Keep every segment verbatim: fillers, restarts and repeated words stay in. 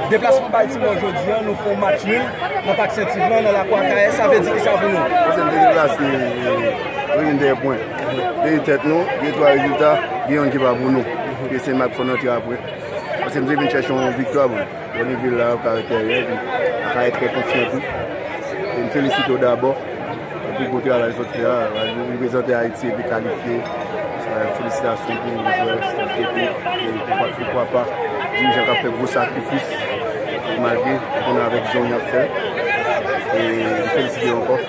Deplasman Baltimore jodi a, nou fè yon match nil nan Pak Sentiv lan, nan lakou Akayè, sa vle di kisa pou nou? Paske nou te deplase, nou vin dèyè pwen. Peyi tèt nou, gen twa rezilta, gen youn ki pa pou nou. E se match fò n antre apre. Paske nou te vin chèche yon viktwa, bon. Bon, nou vin la, ou ka wè tèren, epi Akayè trè konfyan tou. E m felisite yo dabò. Pou gwo travay zòt fè a, nou reprezante Ayiti epi kalifye. Felisitasyon pou jwè, staff teknik, e poukwa, poukwa pa dirijan k ap fè gwo sakrifis, e malgre nou konnen avèk zòn y ap fè. E m felisite yo ankò.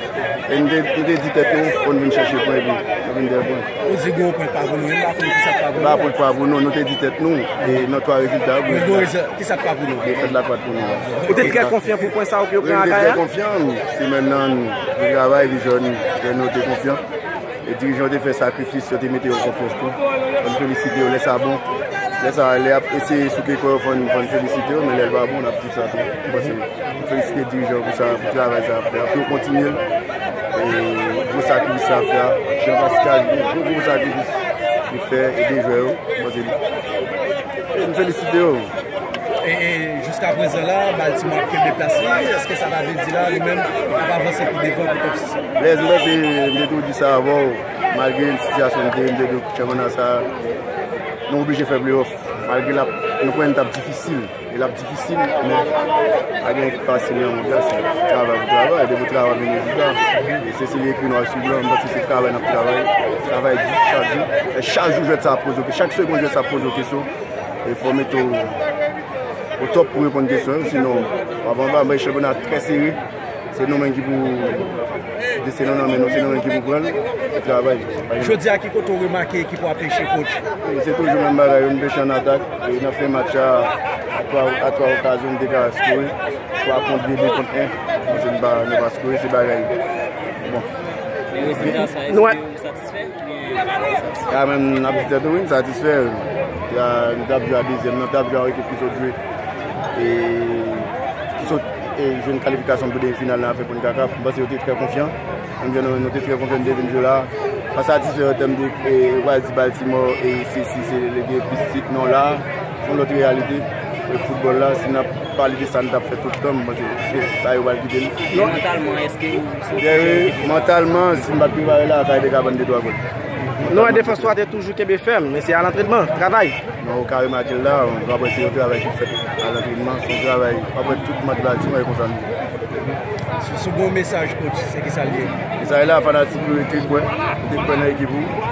E nou te, nou te di tèt nou, fò n vin chèche pwen, epi nou vin dèyè pwen. Ou di gwo pwen pa pou nou, m pa konn kisa k pa pou nou. M pa konn pa pou nou, nou te di tèt nou, e nan twa rezilta yo, men gwo rezil-, kisa k pa pou nou? Defèt la pa pou nou. Ou te trè konfyan pou pwen sa yo ke yo pran Akayè a? Wi, m te trè konfyan, semèn nan, nou travay, epi jwè nou, jwè nou te konfyan. E dirijan yo te fè sakrifis, yo te mete yo an konfyans tou. Fò n felisite yo, lè sa bon. Lè sa, lè y ap eseye souke kò yo, fò n, fò n felisite yo, men lè l pa bon, n ap di sa tou. M panse, m felisite dirijan yo pou sa, pou travay sa y ap fè a, pou yo kontinye l. E gwo sakrifis sa y ap fè a, Jean Pascal, gwo, gwo, gwo sakrifis li fè, ede jwè yo, m panse li. E m felisite yo. E, e jiska prezan la, Baltimore ap kenbe plas li. Èske sa ta vle di la, li menm ap avanse pi devan pou konpetisyon? Blaise, m panse m te tou di sa avè w, malgre sitiyasyon nou te ye, m te di w chanpyona sa, nou oblije fè pleyòf. Malgre l ap, nou konnen l t ap difisil. E l ap difisil, men pa gen anyen ki fasil nan mond la, se travay pou travay, depi w travay, w ap jwenn rezilta. E se, se li ekri nwa sou blan, m panse se travay n ap travay, travay di chak jou. E chak jou jwèt sa ap poze w kesyon, chak segonn jwèt sa ap poze w kesyon. E fò w mete w o top pou reponn kesyon yo, sinon w ap anba, men chanpyona trè sere. Se nou menm ki pou desen nou nan men nou, se nou menm ki pou pran l, se travay. Jodi a, ki kote w remake ekip ou ap peche, coach? Se toujou menm bagay, yo, nou peche an atak, e nan fen match la, a twa, a twa okazyon, nou te ka skore, twa kont de, de kont en, men se nou pa, nou pa skore, se bagay. Bon. Men rezilta sa, èske ou satisfè? Kanmenm, n ap di tèt nou, wi, n satisfè. Ya, nou t ap jwe a dezyèm nan, t ap jwe a yon ekip ki sot jwe. E, ki sot, e, jwenn kalifikasyon pou demi final nan avèk konkakaf. M panse yo te trè konfyan. Menm jan nou, nou te trè konfyan, nou te vin jwe la. Pa satisfè an tèm de, e, yo pral di Baltimore, e, se, se, se, le gen plis tit, non, la, se yon lòt reyalite. E, foutbòl la, si n ap pale de sa, n t ap fè tout tan, m panse, se sa yo pral kite n. E mantalman, èske ou Dèyè, mantalman, si m pa t prepare la, sa te ka ban n de twa gòl. Nou wè defans ou a te toujou kenbe fèm, men se a lantrenman, travay. Non, ou ka remake l la, w ap wè se yon travay ki fèt a lantrenman, se yon travay, w ap wè tout match la, di mwen konsa nou. Si, si w gen yon mesaj, coach, se kisa l ye? Mesaj la, fanatik yo rete kwè, rete kwè nan ekip ou.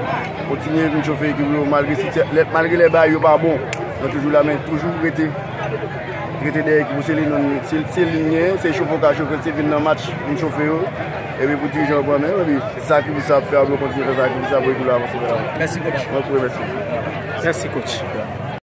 Kontinye vin chofe ekip ou, malgre sitya-, lè, malgre lè bagay yo pa bon, nou toujou la, men toujou rete Rete dèyè ekip ou, se li nou, se, se li n gen, se chofe w ka chofe l, se vin nan match, vin chofe yo. Epi pou dirijan yo pran men yo, epi sakrifis sa ap fè a, pou yo kontinye fè sakrifis sa pou ekip la avanse vè lavan. Mèsi, coach. Mwen tou, mèsi. Mèsi, coach.